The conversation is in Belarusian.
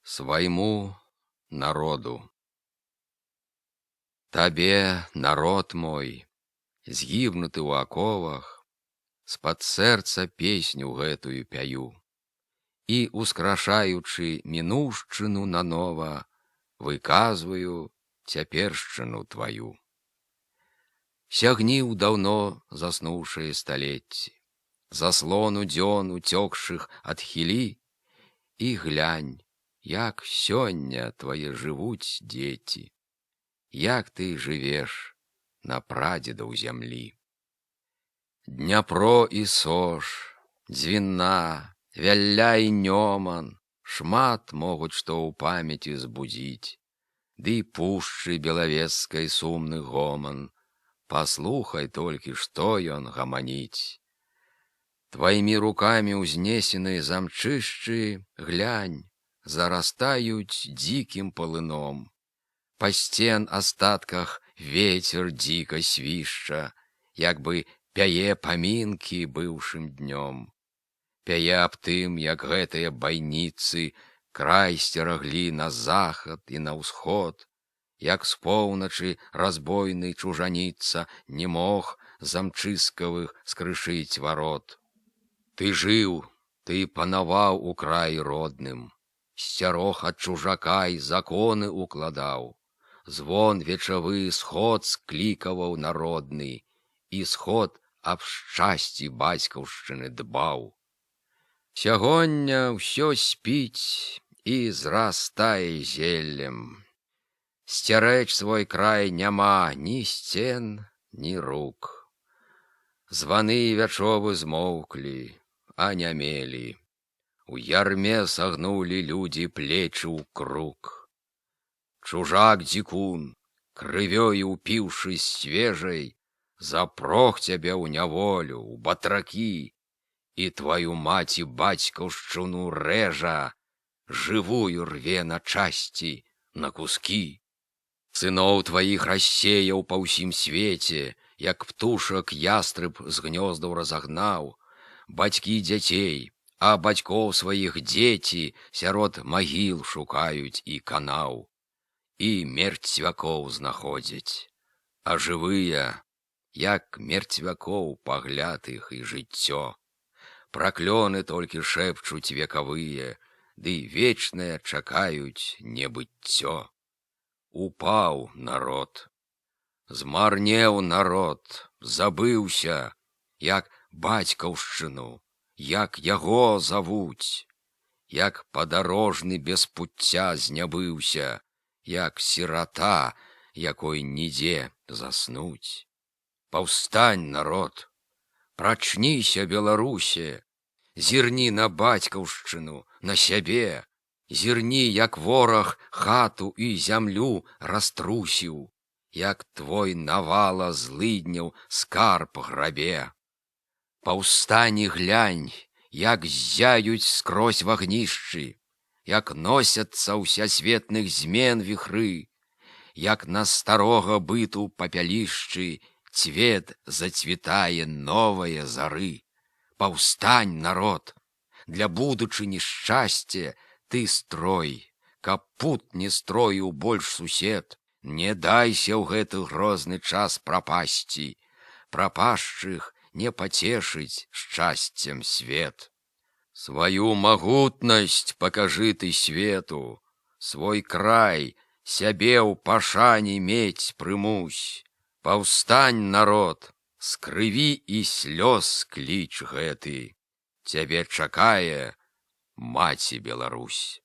Свайму народу. Табе, народ мой, згібнуты ў аковах, з-пад сэрца песню гэтую пяю і, ускрашаючы мінуўшчыну нанова, выказваю цяпершчыну тваю. Сягні ў даўно заснуўшыя сталетці, заслону дзён уцёкшых адхілі і глянь, як сёння твае жывуць дзеці, як ты жывеш на прадзедаў зямлі. Дняпро і Сож, Дзвіна, Вялля і Нёман шмат могуць што ў памяці збудзіць, ды пушчы белавескай сумны гоман, паслухай толькі, што ён гаманіць. Тваімі рукамі ўзнесеныя замчышчы, глянь, зарастаюць дзікім палыном. Па сцен астатках ветер дзіка свішча, як бы пяе памінкі быўшым днём. Пяе аб тым, як гэтыя байніцы край сцераглі на захад і на ўсход, як з поўначы разбойны чужаніца не мог замчыскавых скрышыць варот. Ты жыў, ты панаваў у краі родным, сцярог ад чужака і законы укладаў. Звон вечавы сход склікаваў народны, і сход аб шчасці бацькаўшчыны дбаў. Сягоння ўсё спіць і зрастае зеллем. Сцярэч свой край няма ні сцен, ні рук. Званы вячовы змоўклі, а не мелі. У ярме сагнулі людзі плечы ў круг. Чужак дзікун, крывёю упіўшы свежай, запрог цябе ў няволю, у батракі, і тваю маці бацькаўшчыну рэжа, жывую рве на часці, на куски. Сыноў тваіх рассеяў па ўсім свеце, як птушак ястрыб з гнёздаў разагнаў, бацькі дзяцей, а бацькоў сваіх дзеці сярод магіл шукаюць і канаў, і мерцвякоў знаходзяць, а жывыя, як мерцвякоў пагляд іх і жыццё. Праклёны толькі шэпчуць векавыя, ды вечнае чакаюць небыццё. Упаў народ, змарнеў народ, забыўся, як бацькаўшчыну, як яго завуць, як падарожны без пуцця знябыўся, як сірата, якой нідзе заснуць. Паўстань, народ, прачніся, Беларусе, зірні на бацькаўшчыну, на сябе, зірні, як вораг хату і зямлю раструсіў, як твой навала злыдняў скарб грабе. Паўстань і глянь, як ззяюць скрозь вагнішчы, як носяцца ўсясветных змен віхры, як на старога быту папялішчы цвет зацвітае новае зары. Паўстань, народ, для будучыні шчасце ты строй, каб пут не строіў больш сусед, не дайся ў гэты грозны час прапасці, прапашчых не пацешыць шчасцем свет. Сваю магутнасць пакажы ты свету, свой край сябе ў пашане мець прымусь. Паўстань, народ, з крыві і слёз кліч гэты. Цябе чакае маці Беларусь.